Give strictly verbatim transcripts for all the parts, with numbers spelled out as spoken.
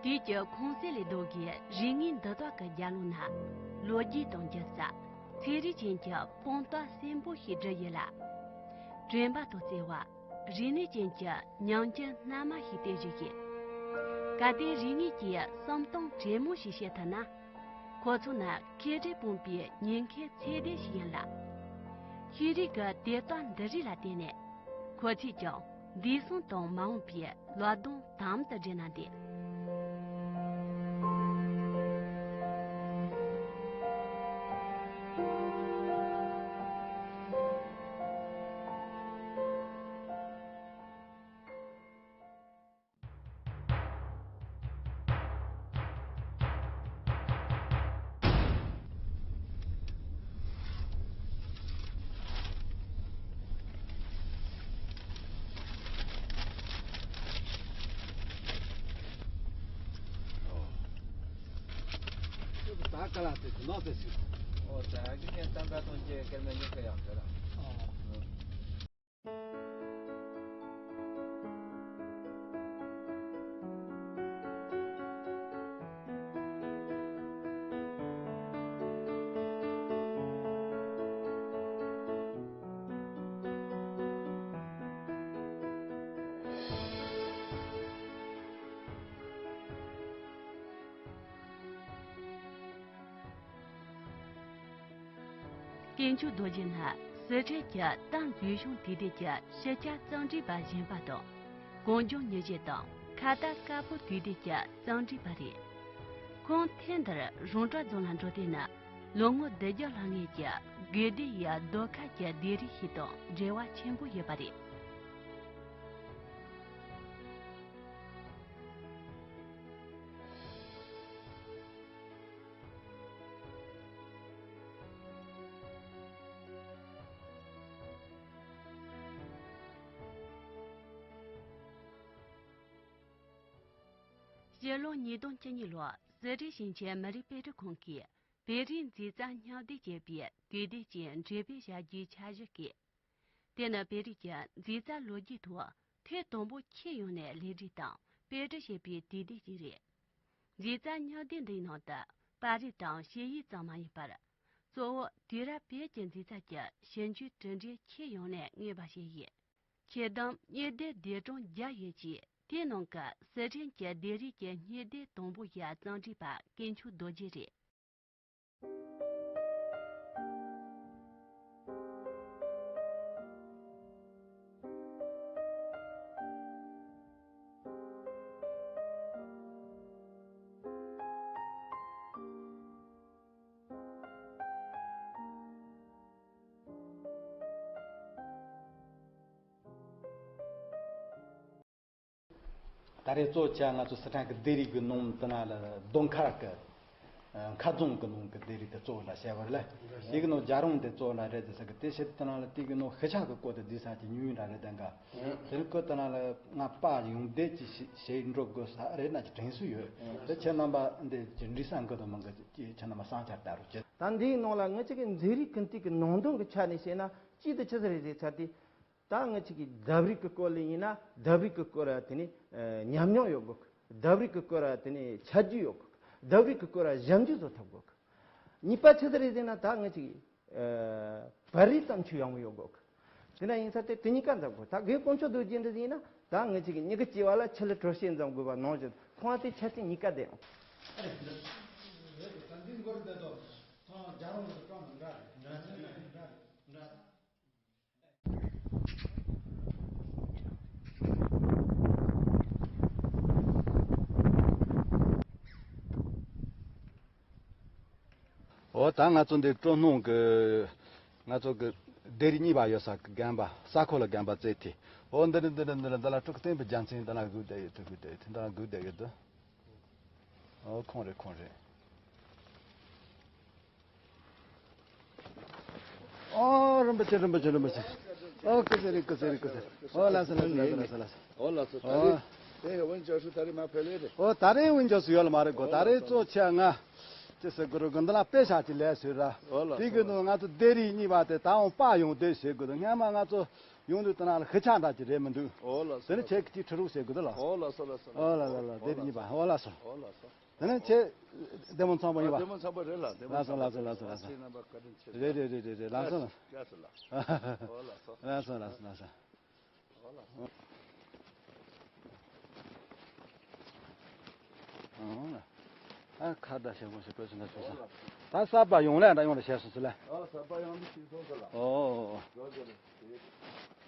དུས་ཀྱི་ཁུངས་གསལ་ལས་ལྡོག་གི་རིག་གནས་འདི་དག་གི་རྒྱབ་ལོགས་ན། ལོ་རྒྱུས་དང་སྒྱུ་རྩལ། ཚན་རིག་ཅན་གྱི་དཔང་རྟགས་གསོན་པོ་ཞིག་བསྒྲུབས་ཡོད་ལ། དྲན་པ་དང་བརྩེ་བ། རིག་གནས་ཅན་གྱི་ཉིང་སྐྱུར་སྣ་མང་ཞིག་སྟེར་བཞིན་ཡོད། གལ་ཏེ་རིག་གནས་ཀྱི་བསམ་སྟངས་དྲང་མོ་ཞིག་བཤད་ཐུབ་ན། ཁོ་ཚོ་ནི་མཁས་གྲུབ་སྤུངས་པའི་ཉིན་མཁའི་ཚད་ལྡན་ཞིག་ཡིན་ལ། ཤེས་རིག་གི་དེབ་རྟགས་འདི་རིགས་ལ་བརྟེན་ནས། ཁོ་ཚོས་ཀྱང་འདས་སོང་དང་མ་འོངས་པའི་བློ་སྡོམ་དམ་དུ་བསྒྲིལ་གནང་སྟེ། ད་ག་ལ་དེ་དུ་ནོ་དེ་སི། ཨོ་ད་གི་ནས་ཏམ་པ་དང་གི་སྐར་མ་ཉི་ཤུ་ཡང་གི་ར། ཨོ། དཀོན་མཆོག་རྡོ་རྗེ་ནི་སི་ཁྲོན་གྱི་ཏང་འཛིན་སྐྱོང་དེ་དེ་གྱི་ཕྱི་ཆ་གཙང་སྦྲའི་པ་གཞན་པ་དང་། གངས་ལྗོངས་མྱི་བཞི་དང་ཁ་བཏགས་དཀར་པོ་དེ་དེ་གྱི་གཙང་སྦྲའི་པ་རེད། ཁོང་ཐེངས་འདིར་རོང་བྲག་རྫོང་ལ་འགྲོ་དུས་ནི་ལོ་ངོ་བདུན་བརྒྱ་ལྷག་སྔོན་གྱི་དགོན་སྡེ་ཡི་རྡོ་ཁ་གྱི་ལྡེབས་རིས་ཤིག་དང་འབྲེལ་བ་ཆེན་པོ་ཡོད་པ་རེད། སྤྱི་ལོ་ཉིས་སྟོང་བཅུ་གཉིས་ལོར་སི་ཁྲོན་ཞིང་ཆེན་མི་རིགས་དཔེ་སྐྲུན་ཁང་གིས་བོད་རིགས་མཛེས་རྩལ་སྙིང་བསྡུས་བྱེད་པའི་དུས་དེབ་ཅིག་འགྲེམས་སྤེལ་བྱ་རྒྱུའི་འཆར་གཞི་བཀོད། དེ་ནི་བོད་རིགས་ཀྱི་མཛེས་རྩལ་ལོ་རྒྱུས་ཐོག་ཐེངས་དང་པོ་ཁྱོན་ཡོངས་ནས་ལེགས་སྒྲིག་དང་དཔེ་སྐྲུན་བྱས་པའི་དུས་དེབ་ཅིག་རེད། མཛེས་རྩལ་སྙིང་བསྡུས་འདིའི་ནང་དུ་པར་རིས་དང་ཞིབ་ཡིག་ཙམ་མ་ཡིན་པར། གཙོ་བོ་དུས་རབས་བོད་ཀྱི་མཛེས་རྩལ་གྱི་ཞིབ་འཇུག་གྲུབ་འབྲས་ཁྱོན་ཡོངས་ནས་མངོན་པ་བྱས་ཡོད། ཆེ་བསྡོམས་སྨྱུག་དེབ་དེབ་གྲངས་བརྒྱ་ཡོད་ཅིང་། དེའི་ནང་གི་སི་ཁྲོན་གྱི་ལྡེབས་རིས་ཀྱི་སྨྱུག་དེབ་དང་པོ་ཞིག་གཙང་སྦྲའི་པ་དཀོན་མཆོག་རྡོ་རྗེ་རེད། ད་རེས་གཙོ་ཆེ་ང་ཚོ་སི་ཁྲོན་གྱི་ལྡེབས་རིས་ཀྱི་ནང་དེ་ན་ལ་རྡོ་མཁར་གྱི་མཁར་རྫོང་གི་ནང་གི་ལྡེབས་རིས་དེ་གཙོ་བོ་ལ་བྱས་པ་རེད། དེ་གི་ནང་རྒྱལ་རོང་དེ་གཙོ་བོ་ལ་རེད་དེ་ཟེར་གི། དེ་བྱས་དེ་ན་ལ་དེ་གི་ནང་ཤི་ཆག་གི་སྐོར་དེ་འདི་ས་ཀྱི་ཉུང་ཉུང་ར་རེད་དེ་འགའ། དེ་ནི་ཁོ་དེ་ན་ལ་ང་པ་ཡོང་བསྡད་ཀྱི་ཞེ་ཞེ་འགྲོ་དགོས་ས་རེད་ན་ཀྱི་དྲན་གསོ་ཡོད། དེ་ཁྱེད་རྣམ་པ་འདི་ཀྱི་འདྲི་ས་འགི་དང་མི་འགི་ཀྱི་ཁྱེད་རྣམ་པ་བསམ་འཆར་ལྟ་རོགས་བྱེད། ད་འདིའི་ནང་ལ་ངེད་ཅག་གི་མཛེས་རིས་ཀུན་བཏུས་ཀྱི་ནང་དོན་གྱི་ཆ་ནས་བཤད་ན་གཅིག་དེ་ཆི་ཟིག་རེད་ཟེར་ཚར་དུས། ད་ངེད་ཅག་གི་ལྡེབས་རིས་ཀྱི་སྐོར་ལ་ཡིན་ན་ལྡེབས་རིས་ཀྱི་སྐོར་ལ་དེ་ནི་ཉམས་མྱོང་ཡོད་དགོས། ལྡེབས་རིས་ཀྱི་སྐོར་ལ་དེ་ནི་ཆ་རྒྱུས་ཡོད་དགོས། ལྡེབས་རིས་ཀྱི་སྐོར་ལ་ཞིབ་འཇུག་བཟོ་ཐུབ་དགོས། གཉིས་པ་ཆི་ཟིག་རེད་ཟེར་ན་ད་ངེད་ཅག་གི་པར་རིས་ཙམ་ཆུ་ཡང་མོ་ཡོད་དགོས། དེ་འདྲ་ཡིན་ས་དེ་དེ་གཉིས་ཀ་འཛོམས་དགོས། ད་དགེ་དཀོན་མཆོག་རྡོ་རྗེ་འདི་ཡིན་ན་ད་ངེད་ཅག་གི་མྱི་གི་སྐྱེ་བ་ལ་ཆུ་ལ་དྲོད་ཤེས་འཛོམས་དགོས་པ་ནང་བཞིན་ཁོང་དེ་ཆ་རྐྱེན་གཉིས་ཀ་ལྡན། འོ་ད་ང་ཚོ་འདི་སྤྲོ་སྣང་གི་ང་ཚོ་གི་ལྡེབས་རིས་གཉིས་པ་ཡོད་ས་གི་རྒན་པ་ས་ཁོ་ལ་རྒན་པ་བཙལ་ཏེ། འོ་འདི་ནི་འདི་ནི་འདི་ནི་འདི་ལ་སྤྲོ་སྐུ་བསྟན་པའི་རྒྱལ་མཚན་འདི་ན་སྒུག་བསྡད་ཡོད། ཐུག་སྒུག་བསྡད་ཡོད། དེ་འདི་ན་སྒུག་བསྡད་ཡོད་དོ། ཨོ་ཁོང་རེད་ཁོང་རེད། ཨོ་རིན་པོ་ཆེ་རིན་པོ་ཆེ་རིན་པོ་ཆེ། ཨོ་སྐུ་ཚེ་རིང་སྐུ་ཚེ་རིང་སྐུ་ཚེ་རིང་། ཨོ་ལགས་སོ་ལགས་སོ་ལགས་སོ་ལགས་སོ། ཨོ་ལགས་སོ། ད་ཨོ་རེས་དེ་ཡང་དབོན་ཇོ་སུ་ད་རེས་མ་ཕེབས་ལེ་རེད། ཨོ་ད་རེས་དབོན་ཇོ་སུ་ཡོད་ལ་མ་རེད་གོ། ད་རེས་གཙོ་ཆེ་ང་ཅི་ཟེར་དགོས་རེད་གོ། འདི་ལ་དཔེ་བཞག་ཅིག་ལས་ཟེར་ར། ཨོ་ལགས་སོ། དེ་གི་ནང་ང་ཚོ་ལྡེབས་རིས་གཉིས་པ་དེ་ད་འོང་པ་ཡོང་བསྡད་ཟེར་དགོས་འདུག་སྔན་མ་ང་ཚོ། ཡོང་དུས་དེ་ན་ལ་ཤི་ཆག་འདྲ་ཅིག་རེད་མི་འདུག་འོ་ལགས་སོ། དེ་ནི་ཁྱེད་ཀྱིས་ཁྲི་རུག་བྱེད་དགོས་དེ་ལ། འོ་ལགས་སོ་ལགས་སོ། འོ་ལ་ལ་ལ་འོ་དེ་ལགས་གཉིས་པ། སོ། འོ་ལགས་སོ། འོ་ལགས་སོ། དེ་ནི་ཁྱེད་བདེ་མོ་ཚང་པོ་ཡིན་པ། བདེ་མོ་ཚང་པོ་རེད་ལ། བདེ་མོ་ལགས་སོ་ཚང་པོ་ལགས་སོ་ལགས་སོ། རེད་རེད་རེད་རེད་རེད། ལགས་སོ་ལགས་སོ། ལགས་སོ་ལགས་སོ་ལགས་སོ། ལགས་སོ་ལགས་སོ་ལགས་སོ། ཨ་ཁ་བརྡ་བྱེད་དགོས་ཞེས་བོད་ཚོ་ན་ཆོག་ས། ད་གསར་པ་ཡོང་ལས་འདྲ་ཡོང་ལ་བྱས་སོང་ཟེར་ལ། ཨ་གསར་པ་ཡང་མི་ཤེས་སོང་ཟེར་ལ། ཨོ་ཨོ་ཨོ། ལོ་ཟེར་ལ།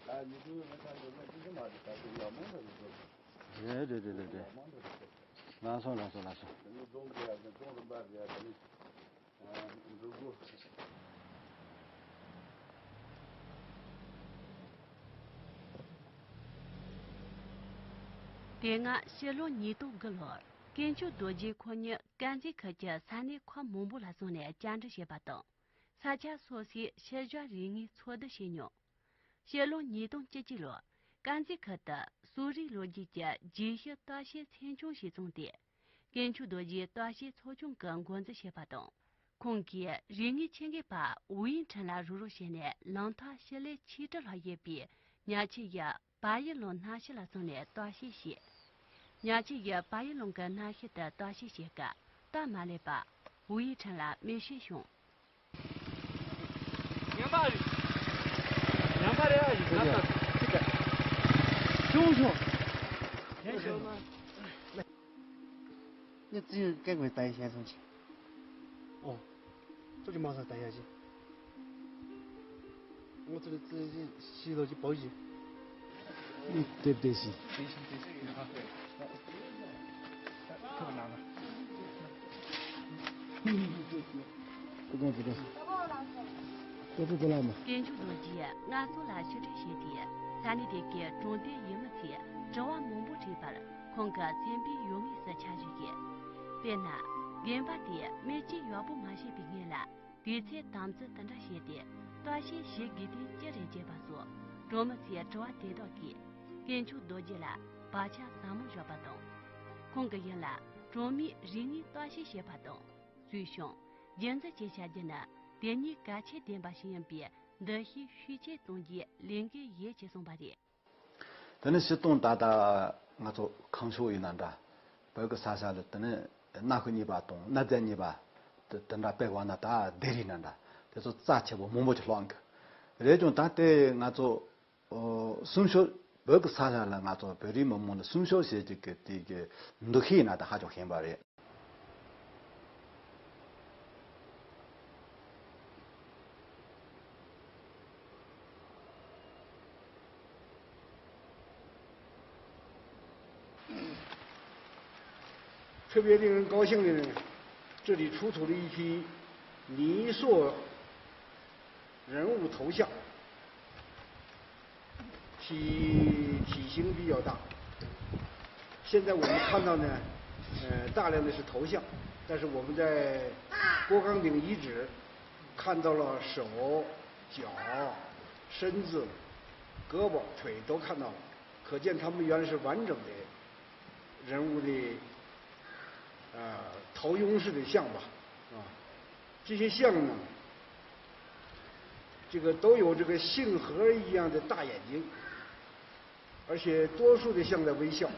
ད་ཉི་ཤུ་ཡོད་ན་ད་ཡོད་ན་ཅི་ཞིག་མ་རེད། ད་དེ་ཡག་མོ་འདྲ་རེད་ཟེར། རེད་རེད་རེད་རེད་རེད། ཡག་མོ་འདྲ་རེད་ཟེར། ལགས་སོ་ལགས་སོ་ལགས་སོ། དེ་ནི་རྫོང་གི་ཡ་དེ་རྫོང་རིམ་པ་རེད་ཡ་དེ་ནི། དེ་སྔ་ཕྱི་ལོ་ཉིས་སྟོང་དགུ་ལོར་དཀོན་མཆོག་རྡོ་རྗེ་ཁོང་ཉིད་དཀར་མཛེས་ཁུལ་གྱི་ས་གནས་ཁག་མང་པོ་ལ་སོང་ནས་བཅར་འདྲི་བྱས་པ་དང་། ས་ཆ་སོ་སོའི་ཕྱི་བཞག་རིག་དངོས་འཚོལ་བསྡུ་བྱས་མྱོང་། ཕྱི་ལོ་ཉིས་སྟོང་བཅུ་གཅིག་ལོར་དཀར་མཛེས་ཁུལ་དུ་གསོ་རིག་ལོ་རྒྱུས་ཀྱི་རྗེས་ཤུལ་བརྟག་དཔྱད་ཚན་ཆུང་ཞིག་བཙུགས་ཏེ། དཀོན་མཆོག་རྡོ་རྗེའི་བརྟག་དཔྱད་ཚོགས་ཆུང་གི་འགོ་འཛིན་བྱས་པ་དང་། ཁོང་གིས་རིག་དངོས་ཆེད་མཁས་པ་ཝུའུ་ཡིན་ཁྲིན་ལ་རུག་རུག་བྱས་ནས་གླང་མཐའ་ཕྱི་ལེ་ཆིག་ཁྲི་ལྷག་ཡོད་པའི་ཉ་ཆུ་ཡི་བལ་ཡུལ་ལུང་སྣ་ཤུ་ལ་སོང་ནས་བརྟག་དཔྱད་བྱས། ཉ་ཆུ་ཡི་བལ་ཡུལ་ལུང་གི་སྣ་ཤུ་དུ་བརྟག་དཔྱད་བྱེད་སྐབས་སྟབས་མ་ལེགས་པར་ཝུའུ་ཡིན་ཁྲིན་ལ་མེ་ཤི་བྱུང་། ཉམས་པ་རེད། ཉམས་པ་རེད། ཨ་ཡིན་ན་ད་ཅི་ག་ཅུང་ཞོག་ཉན་ཞོག་ན། ཉི་ཙི་ཀེག་བེ་ཏའི་ཞལ་སོང་ཆེ། ཨོ། ཙོ་ཅི་མ་ས་ད་ཡ་ཅི། ང་ཚོ་ལ་ཙི་ཞི་ལོ་ཅི་པའོ་ཞི། ཏེབ་ཏེ་ཞི། ཁོ་གང་ཚོ་དེ། ཁོ་ཚོ་དེ་ལ་མ། དཀོན་མཆོག་རྡོ་རྗེས་ང་ཚོ་ལ་ཕྱིར་དྲན་བྱས་ཏེ། ས་གནས་དེ་གའི་གྲོང་སྡེའི་ཡུལ་མི་ཚོས་དྲི་བ་མང་པོ་དྲིས་པར། ཁོང་གི་མཚན་དཔེ་ཡོད་ངེས་སུ་ཆགས་བཞག་ཡོད། དཔེར་ན། དགོན་པ་དེས་མི་གཅིག་ཡག་པོ་མ་བྱས་པའི་སྔོན་ལ། དུས་ཚོད་དམ་འཛིན་དེ་འདྲ་བྱས་ཏེ་བརྟག་དཔྱད་བྱེད་དགོས་དོན་ཅི་རེད་ཅེས་པ་སོགས་གྲོང་མི་ཚོའི་དྲི་བ་དེ་དག་གིས་དཀོན་མཆོག་རྡོ་རྗེ་ལ་བག་ཆགས་ཟབ་མོ་བཞག་པ་དང་། ཁོང་གི་ཡུལ་ལ་གྲོང་མིས་རིག་དངོས་བརྟག་དཔྱད་བྱེད་པ་དང་། སུས་ཀྱང་རྒྱུན་འཛིན་བྱེད་བྱ་རྒྱུ་ནི་དེ་ཉིད་གལ་ཆེ་ལྡན་པ་ཞིག་ཡིན་པའི་འདུ་ཤེས་ཤུགས་ཆེ་གཏོང་རྒྱུའི་ལས་འགན་ཡོད་ཅེས་གསུངས་པ་རེད། དེ་ནི་སྤྱིར་བཏང་ད་ལྟ་ང་ཚོ་ཁམས་ཕྱོགས་ཡིན་ན་འདྲ། བོད་ཀྱི་ས་ཆ་ལ་དེ་ནི་སྣ་ཁུག་གཉིས་པ་དང་སྣ་རྫས་གཉིས་པ་དེ་དེ་འདྲ་དཔེ་བ་ན་ད་སྡེ་རིགས་ན་འདྲ། དེ་ཚོ་རྩ་ཆེ་བོ་མང་པོ་ཅིག་ལྷག་གི་རེད་ཀྱང་། ད་ལྟའི་ང་ཚོ་ཨོ་སྲུང་སྐྱོབ། བོད་ཀྱི་ས་ཆ་ལ་ང་ཚོ་བོད་རིགས་མི་མང་ལ་སྲུང་སྐྱོབ་བྱེད་ཀྱི་གི་དེ་གི་འདུ་ཤེས་ཡིན་ན་ད་ཧ་ཅང་ཞན་པ་རེད། 特别令人高兴的呢，这里出土了一批泥塑人物头像，体体型比较大。现在我们看到呢，呃，大量的是头像，但是我们在郭岗顶遗址看到了手、脚、身子、胳膊、腿都看到了，可见他们原来是完整的人物的，呃，陶俑式的像吧，啊，这些像呢，这个都有这个杏核一样的大眼睛，而且多数的像在微笑。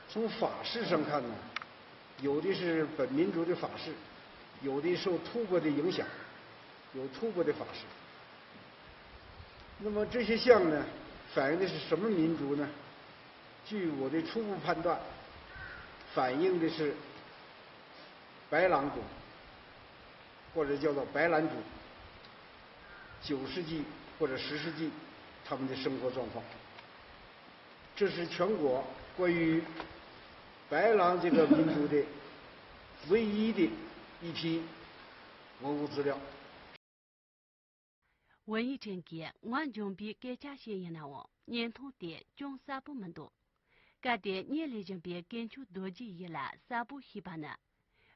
从法式上看呢，有的是本民族的法式，有的受吐蕃的影响，有吐蕃的法式。那么这些像呢，反映的是什么民族呢？ 据我的初步判断，反映的是白狼族，或者叫做白兰族，九世纪或者十世纪他们的生活状况。这是全国关于白狼这个民族的唯一的一批文物资料。 ཝུའུ་ཡིན་ཁྲིན་གྱིས་ངོས་འབྱོན་པའི་སྐད་ཆ་བཤད་ཡིན་ནའང་བརྙན་ཐུང་དེ་ཅུང་གསལ་པོ་མི་འདུག་སྐབས་དེར་རྙེད་ལས་བཞིན་པའི་དཀོན་མཆོག་རྡོ་རྗེའི་ཡུལ་ལ་གསལ་པོ་ཤེས་པ་ནི།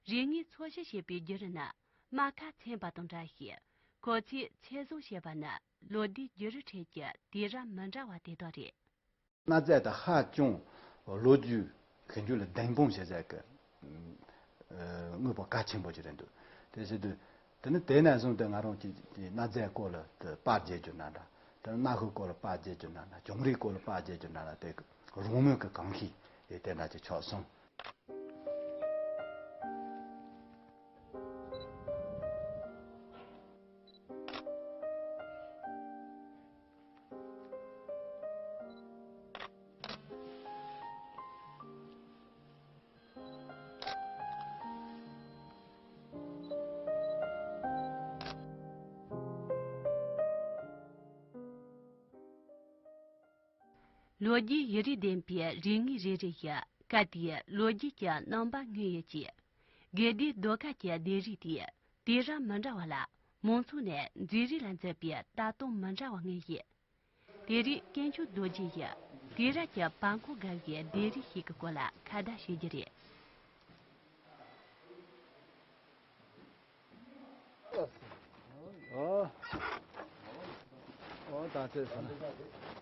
རིག་དངོས་འཚོལ་ཞིབ་བྱེད་པའི་བརྒྱུད་རིམ་ནི་རྨ་ཁ་ཚན་པ་དང་འདྲ་ཞིང་། ཁོ་ཚོས་ཚད་བཟུང་བྱས་པ་ནི་ལོ་ཟླའི་བརྒྱུད་རིམ་ཁྲོད་ཀྱི་དུས་རབས་མི་འདྲ་བ་དེ་དག་རེད། གནའ་རྫས་དེ་ཧ་ཅང་ལོ་རྒྱུས་གི་རྒྱུད་ལ་བདེན་དཔང་བྱེད་ས་གི་དངོས་པོ་གལ་ཆེན་པོ་ཅིག་རེད་འདུག་དེ་བྱེད་དུས་དེ་ནི་དེ་ནས་བཟུང་སྟེ་ང་རང་གི་གནའ་རྫས་སྐོར་ལ་དེ་པར་རྒྱག་རྒྱུ་ན་འདྲ། དེ་གནའ་ཤུལ་སྐོར་ལ་པར་བརྒྱབ་རྒྱུ་འདྲ་ན། གྱོང་རིག་སྐོར་ལ་པར་བརྒྱབ་རྒྱུ་འདྲ་ན། དེ་རང་མོས་ཀྱི་གང་ཤེས་དེ་དེ་འདྲ་ཅིག་ཆགས་སོང་། ལོ་རྒྱུས་ཡུན་རིང་ལྡན་པའི་རིག་དངོས་རེ་རེ་ཡིས་སྐབས་དེའི་ལོ་རྒྱུས་ཀྱི་རྣམ་པ་མངོན་ཡོད་ཅིང་། དགེ་ལྡེ་རྡོ་དཀར་གྱི་ལྡེབས་རིས་དེས་དུས་རབས་མི་འདྲ་བ་ལ་མང་ཚོགས་ནས་མཛེས་རིས་ལ་མཛད་པའི་ལྟ་སྟངས་མི་འདྲ་བ་མངོན་ཡོད། དེ་རིང་དཀོན་མཆོག་རྡོ་རྗེ་ཡིས་དུས་རབས་ཀྱི་བར་ཁོངས་བརྒལ་བའི་ལྡེབས་རིས་ཤིག་གི་སྐོར་ལ་ཁ་བརྡ་བྱེད་རྒྱུ་རེད། ཨོ། ཨོ་ད་ཚེ་སོང་།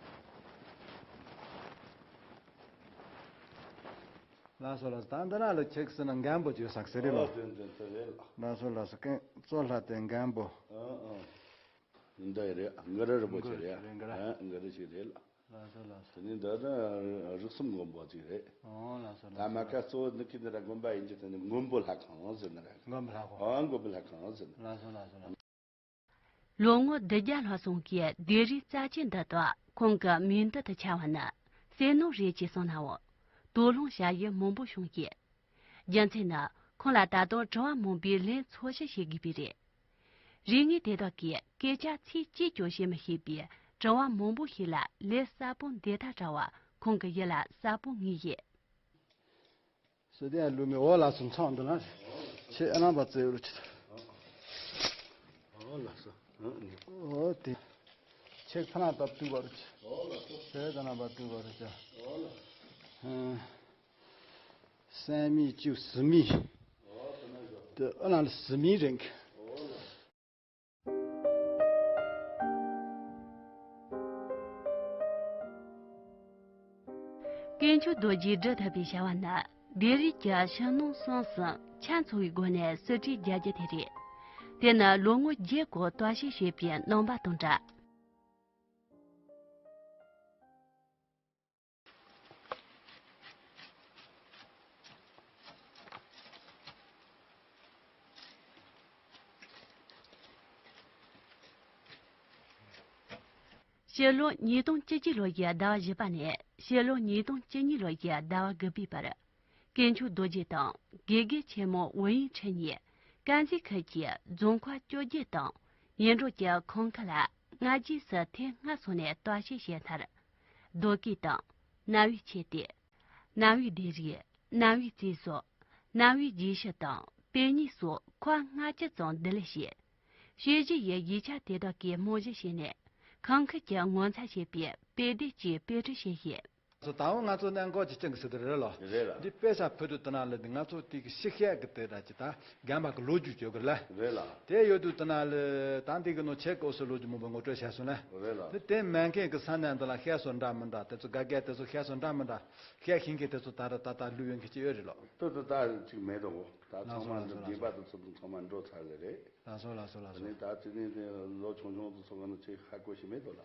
ལགས་སོ་ལགས་སོ། ད་འདི་ན་ལ་ཁྱེད་ཟེར་ན་མགོན་པོ་ཅིག་ཡོད་ས་ཟེར་རེད་ལ། ཨོ་དེ་དེ་དེ་རེད་ལ། ལགས་སོ་ལགས་སོ། ཀན་གཙོ་ལྷ་དེ་མགོན་པོ། ཨོ་ཨོ། འདི་རེད། གུ་རུ་རིན་པོ་ཆེ་རེད། གུ་རུ་རེད། ཨ་གུ་རུ་ཞིག་རེད་ལ། ལགས་སོ་ལགས་སོ། དེ་ནས་འདི་ནི་རིགས་གསུམ་མགོན་པོ་ཅིག་རེད། ཨོ་ལགས་སོ་ད་ལགས་མ་སོ། ཀ་གཙོ་བོ་འདི་གི་འདི་ར་དགོན་པ་ཡིན་གྱི། དེ་ནི་མགོན་པོ་ལྷ་ཁང་ཟེར་ནི་རེད། མགོན་པོ་ལྷ་ཁང་། ཨོ་མགོན་པོ་ལྷ་ཁང་ཟེར་ནི། ལགས་སོ་ལགས་སོ་ལགས། ལོ་ངོ་བདུན་བརྒྱ་ལྷག་སོང་གི་ལྡེབས་རིས་རྩ་ཆེན་འདི་དག་ཁོང་གི་མིང་འདི་དུ་ཆགས་པ་ནི་གསེར་སྣོད་རེད་ཅེས་གསུངས་ནའང་དོགས་སློང་བྱ་ཡུལ་མང་པོ་བྱུང་གི། རྒྱུ་མཚན་ནི་ཁོང་ལ་ད་དུང་དྲི་བ་མང་པོའི་ལན་འཚོལ་ཞིབ་བྱེད་དགོས་པས་རེད། རིག་དངོས་དེ་དག་གིས་སྐད་ཆ་ཚིག་གཅིག་ཀྱང་བཤད་མི་ཤེས་པའི་དྲི་བ་མང་པོ་ཞིག་ལ་ལན་གསལ་པོ་འདེབས་ཐབས་བྲལ་བ་ཁོང་གི་ཡིད་ལ་གསལ་པོ་ངེས་ཡོད། སི་ཏི་ཡ་ལུ་མི་འོ་ལགས་སོ། མཚམས་འདི་ན་ཆེ་ཨ་ནམ་པ་ཙེ་ཡོད་ལ་ཆེ། འོ་ལགས་སོ། འོ་དེ་ཆེ་ཁ་ན་པ་ཏུ་བ་རུ་ཆེ། ཆེ་ཁ་ན་པ་ཏུ་བ་རུ་ཆེ། སན་མི་ཅུ་སི་མི། དེ་ཨ་ན་སི་མི་རིང་། དཀོན་མཆོག་རྡོ་རྗེས་སྒྲུབ་ཐུབ་པའི་བྱ་བ་ནི་ལྡེབས་རིས་ཀྱི་ཕྱི་ནང་གསང་གསུམ་ཆ་མཚུངས་པའི་སྒོ་ནས་སྲིད་ཁྲིར་རྒྱག་རྒྱུ་དེ་རེད། དེ་ནི་ལོ་ངོ་བརྒྱད་སྐོར་བརྟག་ཞིབ་བྱས་པའི་རྣམ་པ་དང་འདྲ། ཕྱི་ལོ་ཉིས་སྟོང་བཅུ་གཅིག་ལོ་ཡི་ཟླ་བ་བཞི་པ་ནས་ཕྱི་ལོ་ཉིས་སྟོང་བཅུ་གཉིས་ལོ་ཡི་ཟླ་བ་དགུ་པའི་བར། དཀོན་མཆོག་རྡོ་རྗེ་དང་དགེ་རྒན་ཆེན་མོ་ཝུ་ཡིན་ཁྲི་གཉིས་དཀར་མཛེས་ཁུལ་གྱི་རྫོང་ཁག་བཅོ་བརྒྱད་དང་ཉེ་འགྲམ་གྱི་ཁང་ཁུལ་ལ་སྔ་རྗེས་སུ་ཐེངས་ལྔ་སོང་ནས་བརྟག་དཔྱད་བྱས་མཐར། རྡོ་སྐས་དང་། གནའ་བོའི་ཆས་དེ། གནའ་བོའི་ལྡེབས་རིས། གནའ་བོའི་རྩིས་སོགས། གནའ་བོའི་རྗེས་ཤུལ་དང་དཔེ་རྙིང་སོགས་ཁག་ལྔ་བཅུ་ཙམ་བསྡུ་ལེན་བྱས། དཔྱད་གཞི་ཡི་ཡིག་ཆ་དེ་དག་གི་རྨང་གཞི་བྱས་ནས་ཁང་ཁུལ་གྱི་ངོ་མཚར་ཆེ་བའི་དཔེ་དེབ་ཅིག་དཔེ་སྐྲུན་བྱས་ཤིང་། ད་འོ་ང་ཚོ་གནད་འགག་ཅིག་ཅང་གི་སྲིད་དུ་རེད་ལ། རེད་ལ། འདི་དཔེ་ཆ་ཕུལ་དུས་དེ་ན་ལ་འདི་ང་ཚོ་དེ་གི་ཤི་ཤད་གི་དེ་ར་ཅི་ད་རྒན་པ་གི་ལོ་རྒྱུས་བརྗོད་གི་ལ། རེད་ལ། དེ་ཡོད་དུས་དེ་ན་ལ་ད་འདི་གི་ནང་ཆེ་གོ་སོ་ལོ་རྒྱུས་མང་པོ་ངོ་སྤྲོད་བྱས་སོང་ལ། རེད་ལ། དེ་དེ་མེད་མཁན་གི་ས་གནས་འདི་ལ་བཤད་སོ་འདྲ་མི་འདྲ། དེ་ཚོ་དགའ་སྐད་དེ་ཚོ་བཤད་སོ་འདྲ་མི་འདྲ། བཤད་ཤེས་མཁན་དེ་ཚོ་ད་ར་ད་ད་ལུས་ཡོང་མཁན་ཅིག་ཡོད་རེད་ལོ། ཏུ་ཏུ་ད་ཅིག་མེད་དོ། ད་ཚང་མ་འགྲོ། རྒན་པ་དེ་ཚོ་ཚང་མ་འགྲོ་ཚར་ལེ་རེད། ལགས་སོ་ལགས་སོ་ལགས་སོ། དེ་ནས་ད་དེ་ནས་དེ་ལོ་ཆུང་ཆུང་དེ་ཚོ་ག་ནས་ཅིག་ཧ་གོ་ཤེས་མེད་དོ་ལ།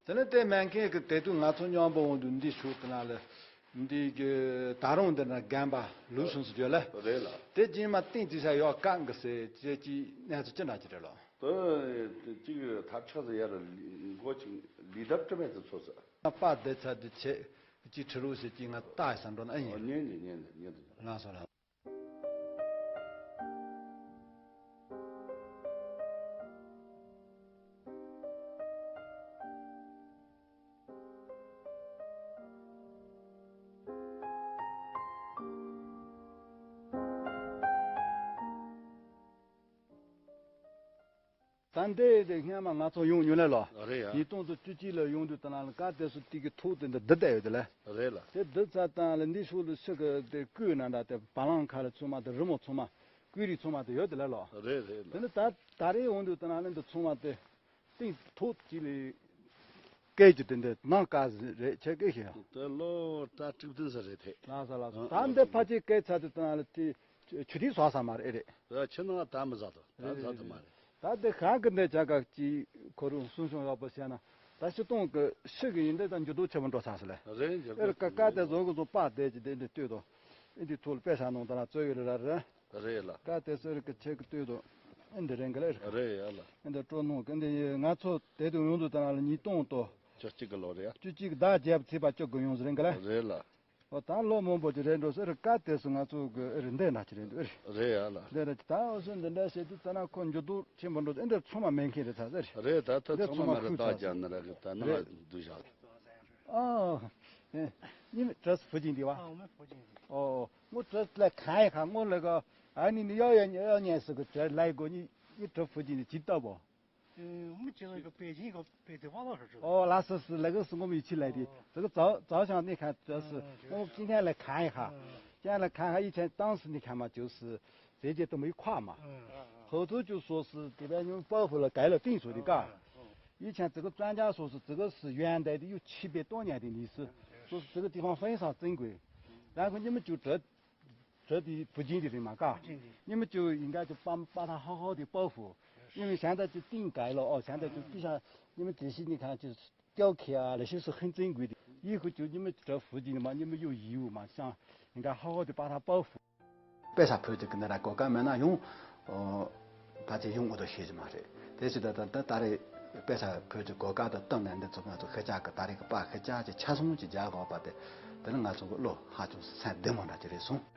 དེ་ནས་དེ་མེད་མཁན་གྱི་དེ་དུས་ང་ཚོ་མཉམ་པོ་འོང་དུས་འདི་ཤུགས་དེ་ན་ལ་འདི་གི་ད་རུང་འདི་ན་རྒན་པ་ལུག་སུན་སུ་བརྗོད་ལ། རེད་ལ། དེ་རྗེས་མ་ཏིང་ཅི་ས་ཡོག་ཀང་གི་སེ་ཅེ་ཅི་གནས་ཚུལ་ཅི་འདྲ་ཅི་རེད་ལོ། དེ་གཅིག་ཐབས་ཆག་ཟེར་ཡ་ར་མགོ་ཅིག་ལི་ལྡབ་དྲི་མེད་དུ་ཚོ་ས། པ་བསྡད་ཚར་དུས་ཆེ་གཅིག་ཁྲི་རུ་ཟེར་གཅིག་ང་ལྟ་ཡ་ས་འགྲོ་ན་ཨེ་ཡིན། ཉན་ཉན་ཉན་ཉན་དུ། ལགས་སོ་ལགས། ད་འདི་དེ་སྔན་མ་ང་ཚོ་ཡོང་མྱོང་ལེ་ལོ། རེད་ཡ། ཉིས་སྟོང་དང་བཅུ་གཅིག་ལ་ཡོང་དུས་ད་ན་ལ་ག་དེ་སུ་ཏི་གི་ཐོག་དེ་འདི་བསྡུ་བསྡད་ཡོད་དེ་ལེ། རེད་ལ། དེ་བསྡུ་ཚར་དང་ལ་འདི་ཤུགས་ལ་ཤི་གི་དེ་བརྐོས་ན་འདྲ་དེ་བ་ལང་ཁ་ལ་ཚང་མ་དེ་རི་མོ་ཚང་མ་བརྐོས་རིས་ཚང་མ་དེ་ཡོད་དེ་ལེ་ལོ། རེད་རེད་ལ། དེ་ནི་ད་ད་རེས་ཡོང་དུས་ད་ན་ལ་འདི་ཚང་མ་དེ་སྟེང་ཐོག་གཅིག་ལས་སྐད་ཀྱི་དེ་འདི་ནང་དཀར་རེད་ཁྱེད་སྐད་ཤེས་ཡ། དེ་ལོ་ད་དྲུག་བདུན་ས་རེད་དེ། ལགས་སོ་ལགས་སོ། ཨ་ད་འདི་ཕལ་ཆེར་སྐད་ཚར་དུས་ད་ན་ལ་དེ་ཆུ་དེ་ཟག་ས་མ་རེད་རེད། ཨ་ཆུ་ནང་ད་མི་ཟག་དོ། ད་ཟག་དུ་མ་རེད། ད་དེ་ཧང་གི་འདི་ཅག་ག་ཅི་ཁོ་རང་སུན་སུན་ཡག་པོ་བཤད་ན་ད་ཕྱི་སྟོང་གི་ཤི་གི་ཡིན་འདི་ད་འགྱུར་ལྡོག་ཆེན་པོ་འགྲོ་ཚར་སི་ལེ། རེད་འགྱུར་ཨེར་ལྡོག་ཀ་ཀ་དེ་བཟོ་གི་བཟོ་པ་དེ་ཅི་དེ་འདི་ལྟོས་དོ། ཨེ་འདི་ཐོག་ལ་དཔེ་ཆ་ནང་ད་ན་རྩོད་ཡོད་རེད་ར་རེད། རེད་ལ། ཀ་དེ་སི་རི་གི་ཆེ་གི་ལྟོས་དོ། ཨེ་འདི་རེད་གི་ལེ་རེད། རེད་ཡ་ལ། ཨེ་འདི་སྤྲོ་སྣང་གི་འདི་ང་ཚོ་དེ་དུ་ཡོང་དུ་ད་ན་ལ་ཉིས་སྟོང་དོ། བཅུ་གཅིག་གི་ལོ་རེད་ཡ། བཅུ་གཅིག་ཟླ་བརྒྱད་པ་ཚེས་པ་བཅུ་དགུ་ཡོང་སི་རེད་གི་ལེ། རེད་ལ། ཨོ་ད་ལོ་མང་པོ་ཅིག་རེད་འགྲོ་ཟེར་ཀ་དེ་སུ་ང་ཚོ་གི་ཨེ་རེད་འདི་ན་ཅི་རེད་འདུག་ཨེ་རེད། རེད་ཡ་ལ། འདི་རེད་ད་ཨོ་སུ་འདི་འདྲ་བྱེད་དུས་ཙ་ན་ཁོ་འགྱུར་ལྡོག་ཆེན་པོ་འགྲོ་ཨེ་འདི་ཚང་མ་མེད་མཁན་རེད་ཚ་ཟེར། རེད་ད་ད་འདི་ཚང་ཚང་མ་མ་རེད་ཁུག་ད་ཚ་རྒྱ་ནི་ར་གི་ད་ནི་རེད། ང་འདུག་བཞག་ཨོ། ཨེ། ཉི་མ་གྲས་སུ་ཕུ་ཅིང་འདི་བ། ཨོ་མི་ཕུ་ཅིང་འདི། ཨོ། མོ་གྲས་ལ་གང་ཡ་གང་མོ་ལ་གོ། ཨ་ནི་ནི་ཡོ་ཡ་ཉེ་ཡོ་ཉེ་སུ་གི་གྲས་ལ་གོ་ཉི་ཉི་གྲས་ཕུ་ཅིང་འདི་ཇི་ལྟ་བོ། མི་ཅི་ལ་གི་པེ་ཅིང་གི་པེ་དེ་བ་ལ་ཧྲ་ཧྲ། ཨོ་ལ་སི་སི་ལ་གི་སུ་ངོ་མི་ཆི་ལ་དེ། ཨོ། ཟི་གི་ཙའོ་ཙའོ་ཞང་ནི་ཁ་གྲས་སུ། ཨོ་ཅི་ཁ་ལ་གང་ཡ་གང་། ཨོ། ཅང་ལ་གང་ཡ་ཡི་ཆན་ཏང་སི་ནི་ཁ་མ་ཅུ་སི། ཟས་བཅད་དུ་མི་ཁ་མ། ཧོ་ཚོ་ཅུ་སོ་སི་དེ་བས་ཉུང་པ་ཧུ་ལ་གའི་ལ་ཏིང་སོ་དེ་ཀ། ཡི་ཆན་ཙི་གི་བཙན་རྒྱལ་སོ་སི་ཙི་གི་སི་ཡོན་དེ་དེ་ཡུ་ཆི་པའི་ཏོ་ཉ་དེ་ནི་སི། སོ་སི་ཙི་གི་དེ་ཧོང་ཧྥེང་སང་ཙིང་གོས། རང་ཁོ་ཉི་མ་ཅུ་གྲ། གྲ་དེ་བུ་ཅིང་དེ་རིང་མ་ཀ། ཉི་མ་ཅུ་ཡིན་ག་ཅུ་པམ་པ་ཐ་ཧོ་ཧོ་དེ་པ་ཧུ། ཉི་མ་ཞང་ད་ཅུ་ཏིང་གའི་ལ་ཨོ་ཞང་ད་ཅུ་ཏི་ཤ། ཉི་མ་དེ་ཤི་ནི་ཁང་ཅུ། ཀྱོ་ཁི་ཨ་ལ་ཤི་སུ་ཧིན་ཙིང་གུ་དེ། ཡི་ཁུ་ཅུ་ཉི་མ་གྲ་བུ་ཅིང་མ་ཉི་མ་ཡུ་ཡིའུ་མ་ཤང་། ཡིན་ག་ཧོ་ཧོ་དེ་པ་ཐ་པ་ཧུ། དཔེ་ཆ་ཕུལ་ཅིག་གི་འདི་འདྲ་གོ་སྐབས་མེད་ན་ཡོང་། ཨོ། ད་ཅི་ཡོང་འོ་དོ་ཤེས་ཀྱི་མ་རེད། དེ་ཅི་ད་ད་ད་ད་རེས་དཔེ་ཆ་ཕུལ་ཅིག་གོ་སྐབས་དང་བསྟུན་ནས་འདི་ཚོ་ང་ཚོ་ཤི་ཅག་གི་ད་རེས་ཀྱི་པ་ཤི་ཅག་ཅིག་ཆ་ཚང་ཅིག་རྒྱག་དགོས་པ་དེ། དེ་ནི་ང་ཚོ་གི་བློ་ཧ་ཅང་སེམས་བདེ་མོ་འདྲ་ཅིག་རེད་སོང་།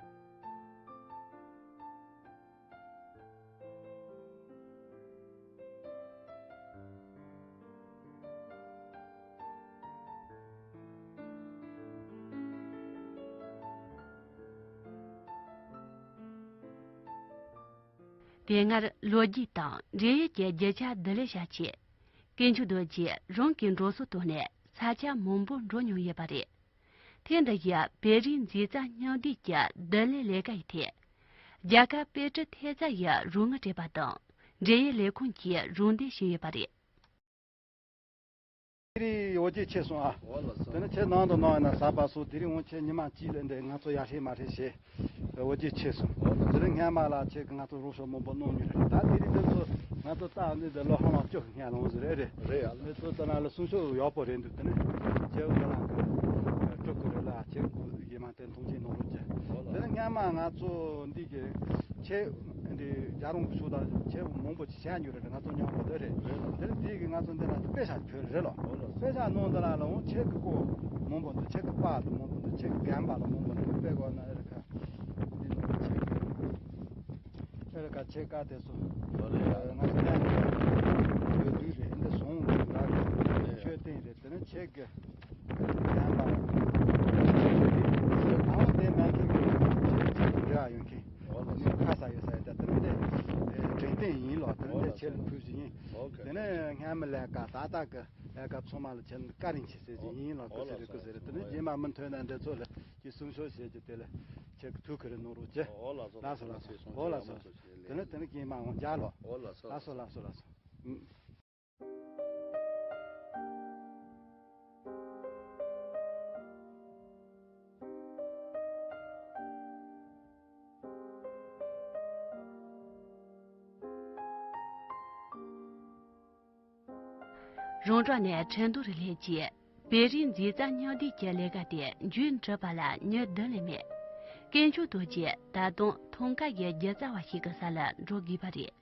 དེ་སྔར་ལོ་རྒྱུས་དང་འབྲེལ་ཡོད་ཀྱི་རྒྱུ་ཆ་བསྡུ་ལེན་བྱ་ཆེད། དཀོན་མཆོག་རྡོ་རྗེ་རང་གི་འགྲོ་སོང་ཐོག་ནས་ས་ཆ་མང་པོ་འགྲོ་མྱོང་ཡོད་པ་རེད། ཐེངས་འདི་ཡི་བེ་རི་མཛེས་རྩལ་སྙིང་བསྡུས་ཀྱི་བསྡུ་ལེན་ལས་ཀ་ཡི་ཐད། རྒྱ་གར་དཔེ་སྐྲུན་ཐེབས་རྩ་ཡི་རོགས་དངུལ་སྤྲད་པ་དང་འབྲེལ་ཡོད་ལས་ཁུངས་ཀྱིས་རོགས་འདེགས་ཞུས་ཡོད་པ་རེད། དེ་རིང་འོ་བརྒྱལ་ཆེ་སོང་ཨ། འོ་ལགས་སོ། དེ་ནི་ཁྱེད་ནང་དུ་ནང་ཡིན་ན་ཟ་བ་སོ་དེ་རིང་འོང་ཁྱེད་ཉི་མ་གཅིག་ལས་འདས་ང་ཚོ་ཡར་ཧྲེ་མར་ཧྲེ་བྱས། འོ་བརྒྱལ་ཆེ་སོང་། འོ་ལགས་སོ། དེ་རིང་སྔན་མ་ལ་ཁྱེད་ཀྱི་ང་ཚོ་རོགས་ཤོག་མང་པོ་གནང་མྱོང་རེད། ད་དེ་རིང་འདི་ཚོ་ང་ཚོ་ལྟ་འདི་འདི་ལོ་ཧ་མ་བཅུ་སྔན་ལོངས་ཟེར་རེད་རེད། རེད་ཡ། འདི་ཚོ་ལྟ་ན་ལ་སུན་ཤོག་ཡག་པོ་རེད་འདུག་དེ་ནི་ཁྱེད་འདི་ལ་གི་སྤྲུལ་སྐུ་རེད་ལ་ཁྱེད་ཀྱི་ཡི་མ་དེ་མཐོང་ཆེན་གནང་རོགས་གྱིས། འོ་ལགས། དེ་ནི་སྔན་མ་ང་ཚོ་འདི་གི་ཁྱེད་འདི་རྒྱ་རོང་གི་ཕྱོགས་དང་ཁྱེད་མང་པོ་ཞལ་མྱུར་རེད། ང་ཚོ་མཉམ་པོ་འདི་རེད། དེ་ལ་དེ་གི་ང་ཚོ་འདི་ན་དཔེ་ཆ་ཕུལ་རེད་ལོ། དཔེ་ཆ་ནང་འདི་ལ་ལ་འོང་ཁྱེད་ཀྱི་སྐོར་མང་པོ་འདུག་ཁྱེད་ཀྱི་པར་དུ་མང་པོ་འདུག་ཁྱེད་ཀྱི་རྒན་པ་ལ་མང་པོ་འདུག་དཔེ་གོ་ན་ཨེ་རི་ཁ་འདི་ནང་ཁྱེད་ཀྱི་ཨེ་རི་ཁ་ཁྱེད་ཀ་དེ་སོ། ང་ཚོ་ལན་འདི་དུས་རེད། འདི་སོང་འདི་འདྲ་གི་མཆོད་རྟེན་རེད། དེ་ནི་ཁྱེད་ཀྱི་རྒན་པ་ཨང་དེ་མ་ཁྱེད་ཀྱི་ཁྱེད་ཀྱི་འབྲེལ་བ་ཡོད་མཁན། ཁ་ས་ཡོད་ས་ཡོད་ད་དེ་འདྲ་དྲན་རྟེན་ཡིན་ལོ། དེ་འདྲ་ཆེད་ལ་ཕུལ་ཞིག་ཡིན། དེ་ནས་སྔ་མི་ལས་ཀ་ད་ལྟ་གི་ལས་ཀ་ཚང་མ་ལ་ཆེད་ལ་བཀའ་དྲིན་ཆེ་ཟེར་ཞིག་ཡིན་ལོ། ཀུ་སེ་རེ་ཀུ་སེ་རེ་དེ་ནས་རྗེས་མ་མུ་མཐུད་ན་འདྲ་ཚོ་ལ་ཀྱི་གསུང་ཆོས་བྱེད་ཀྱི་དེ་ལ་ཁྱེད་ཀྱི་ཐུགས་ཁུར་གནང་རོགས་གྱིས། ལགས་སོ་ལགས་སོ། འོ་ལགས་སོ། དེ་ནས་དེ་ནས་རྗེས་མ་འོང་རྒྱ་ལོ། ལགས་སོ་ལགས་སོ་ལགས་སོ། རོང་འབྲོག་ནས་ཁྲིན་ཏུའུ་རུ་སླེབས་རྗེས་བེ་རི་མཛེས་རྩལ་སྙིང་བསྡུས་ཀྱི་ལས་ཀ་དེ་མཇུག་འགྲིལ་བ་ལ་ཉིན་བདུན་ལས་མེད། དཀོན་མཆོག་རྡོ་རྗེ་ད་དུང་ཐང་ཀ་གི་རྒྱུ་རྩ་བ་ཞིག་གི་ས་ལ་འགྲོ་དགོས་པ་རེད།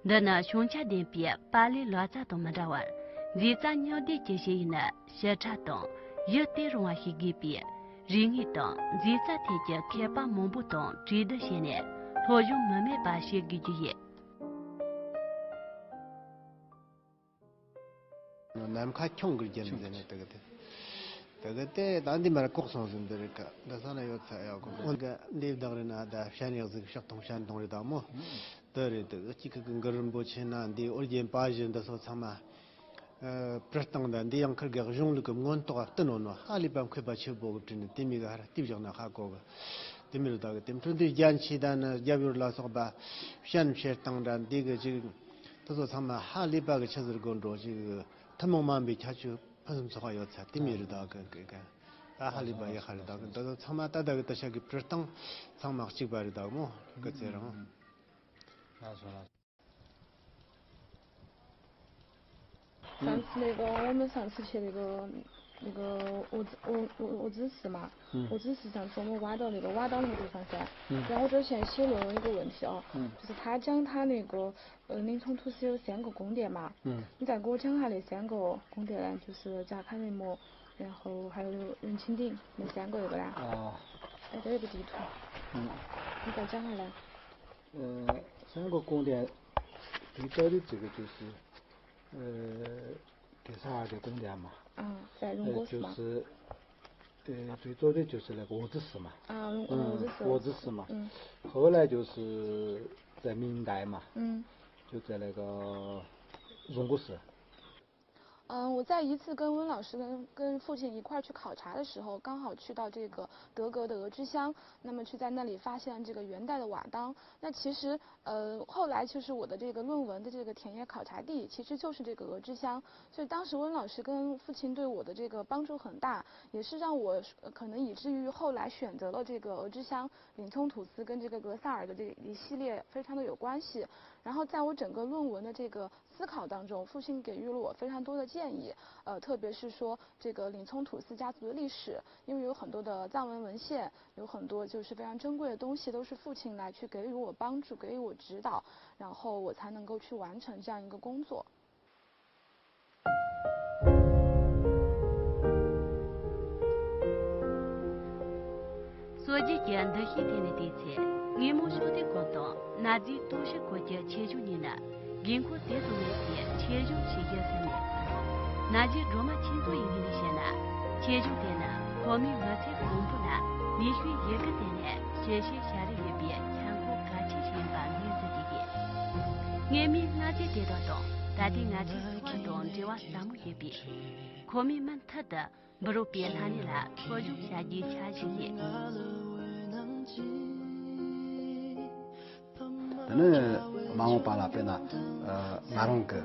འདི་ནི་བྱང་ཆ་ལྡན་པའི་པ་ལིའི་ལོ་ཙཱ་དང་མི་འདྲ་བར། མཛེས་རྩལ་སྙིང་བསྡུས་ཀྱི་ཞིག་ཡིན་ན་ཞིབ་ཕྲ་དང་ཡུལ་དེ་རང་བ་ཞིག་དགོས་པས། རིག་དངོས་དང་མཛེས་རྩལ་ཐད་ཀྱི་མཁས་པ་མང་པོ་དང་གྲོས་བསྡུར་བྱས་ནས་སློབ་སྦྱོང་མི་མེད་པ་བྱེད་དགོས་ཀྱི་ཡོད། ནམ་མཁའ་ཁྱུང་གི་རྒྱན་མཛད་ནས་དེ་གི་དེ། དེ་ག་དེ་ད་འདི་མར་ལྐོག་སོང་ཟིན་འདི་རེད་ཀ། འདི་ས་ན་ཡོད་ཚ་ཡོད་གོ། འོན་ཀ་འདི་བདག་རེད་ན་ད་བཤན་ཡག་ཟིག་ཕྱག་ཐོང་བཤན་ཐོང་རེད་ད་མོ། དེ་རེད། དེ་གཅིག་གི་གི་གུ་རུ་རིན་པོ་ཆེ་ན་འདི་ཨོ་རྒྱན་པ་བཞིན་འདི་སོགས་ཚང་མ། ཨ། བྲི་སྟངས་དང་འདི་ཡང་ཁིར་གི་གཞུང་ལུགས་ཀྱི་མངོན་རྟོགས་བསྟན་ནོ་ནོ་ཧ་ལས་པ་མཁས་པ་ཆེ་བོ་གི་བྲིས་ནས་དེ་མི་གི་ཧར་ལྟིབ་བཞག་ན་ཧ་གོ་གི། དེ་མི་རུ་ད་གི་དེ་འཕྲོ་འདི་རྒྱན་ཆེ་ད་ནི་རྒྱབ་ཡོར་ལ་སོགས་པ་བཤན་བཤད་སྟངས་འདྲ་འདི་གི་ཅིག་དེ་ཚོ་ཚང་མ་ཧ་ལས་པ་གི་ཆི་ཟེར་དགོས་འགྲོ་ཅིག་ཐུན་མོང་མ་ཡིན་པའི་ཁྱད་ཆོས་ཕུན་སུམ་ཚོགས་པ་ཡོད་ཚ། དེ་མི་རུ་ད་གི་གི་གི་ད་ཧ་ལས་པ་ཡི་ཧ་རེ་ད་གི་འདི་ཚོ་ཚང་མ་ད་ད་གི་ད་ཤ་གི་བྲི་སྟངས་ཚང་མ་གཅིག་པ་རེད་ད་མོ་གི་ཚེ་རང་། ལགས་སོ་ལགས་སོ། 上次那个，我们上次去那个那个物资物物物资室嘛，嗯物资室上次我们挖到那个挖到那个地方噻，嗯然后之前修罗有一个问题哦，嗯就是他讲他那个呃林冲土司有三个宫殿嘛，嗯你再给我讲下那三个宫殿呢，就是扎卡内木，然后还有那个元清鼎那三个有个啦，哦，哎，这有个地图，嗯你再讲下来。 呃，三个宫殿，最早的这个就是，呃，第三个宫殿嘛，嗯，在荣国寺嘛。呃，就是，呃，最早的就是那个物资室嘛，啊，荣嗯，物资寺。物资室嘛。嗯后来就是在明代嘛，嗯就在那个荣国寺。 嗯，我在一次跟温老师跟跟父亲一块儿去考察的时候，刚好去到这个德格的额支乡，那么去在那里发现了这个元代的瓦当。那其实，呃，后来就是我的这个论文的这个田野考察地，其实就是这个额支乡。所以当时温老师跟父亲对我的这个帮助很大，也是让我，呃，可能以至于后来选择了这个额支乡林冲土司跟这个格萨尔的这一系列非常的有关系。然后在我整个论文的这个思考当中，父亲给予了我非常多的建议，呃，特别是说这个林冲土司家族的历史，因为有很多的藏文文献，有很多就是非常珍贵的东西，都是父亲来去给予我帮助，给予我指导，然后我才能够去完成这样一个工作。 སྲོལ་རྒྱུན་གྱི་འདུ་ཤེས་དེ་ནི་དེའི་ཚེ། དངོས་མང་ཕྱོགས་བསྡུས་སྐོར་དང་གནའ་རྫས་རྟོག་ཞིབ་སྐོར་གྱི་ཆེད་སྦྱོང་གཉིས་ནི་འགན་ཁུར་དེ་ཙམ་མེད་པའི་ཆེད་སྦྱོང་བྱེད་རྒྱུ་ཟེར་ནས། གནའ་རྫས་སྒྲོལ་མ་ཆོས་མཚོ་ཡི་ངོས་ནས་བཤད་ན། ཆེད་སྦྱོང་དེ་ནི་ཁོ་མོའི་མི་ཚེ་གང་པོ་ལ་ནུས་ཤུགས་ཡི་གེ་བརྟེན་ནས་ཞིབ་བཤེར་བྱ་རེས་ཡོད་པའི་འཆར་འགོད་གལ་ཆེ་ཞིག་ཡིན་པ་ངོས་འཛིན་གྱི་ཡོད། སྔོན་མའི་གནའ་རྫས་དེ་དག་དང་ད་ལྟའི་ང་ཚོའི་འཚོ་བ་དང་འབྲེལ་བ་ཟབ་མོ་ཡོད་པས། ཁོ་མོས་མུ་མཐུད་དུ་འབུལ་རོགས་པའི་ལྷ་གནས་ལ་འཚོ་སྦྱོང་བྱ་རྒྱུའི་འཆར་གཞི་ཡོད། དེ་ནས་མ་འོངས་པ་ལ་དཔེར་ན་ང་རང་གི་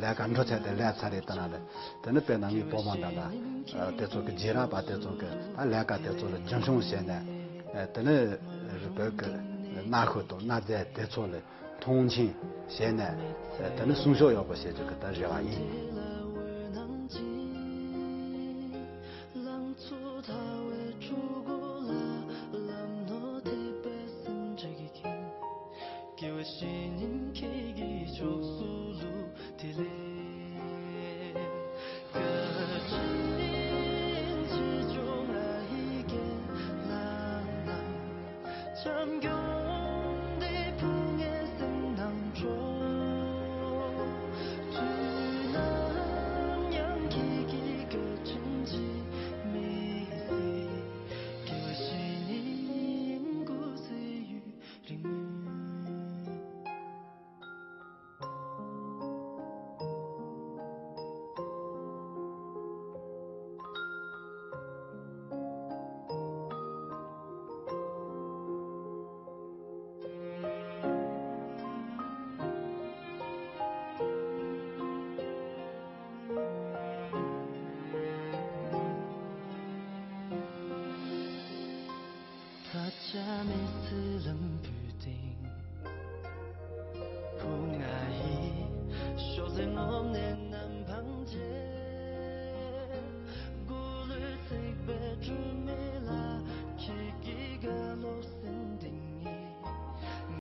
ལས་ཀ་འགྲོ་ཚད་དེ་ལས་ཚར་རེད་ལྟ་ན་ལས། དེ་ནས་དཔེར་ན་ངའི་བུ་མོ་འདྲ་ལ་དེ་ཚོ་གི་རྗེས་རབས་པ་དེ་ཚོ་གི་ད་ལས་ཀ་དེ་ཚོ་ལ་རྒྱུན་འཁྱོངས་བྱས་ནས། དེ་ནས་རི་བོད་ཀྱི་གནའ་ཤུལ་དང་གནའ་རྫས་དེ་ཚོ་ལ་མཐོང་ཆེན་བྱས་ནས། དེ་ནས་སྲུང་སྐྱོབ་ཡག་པོ་བྱེད་རྒྱུ་གི་ད་རེ་བ་ཡིན།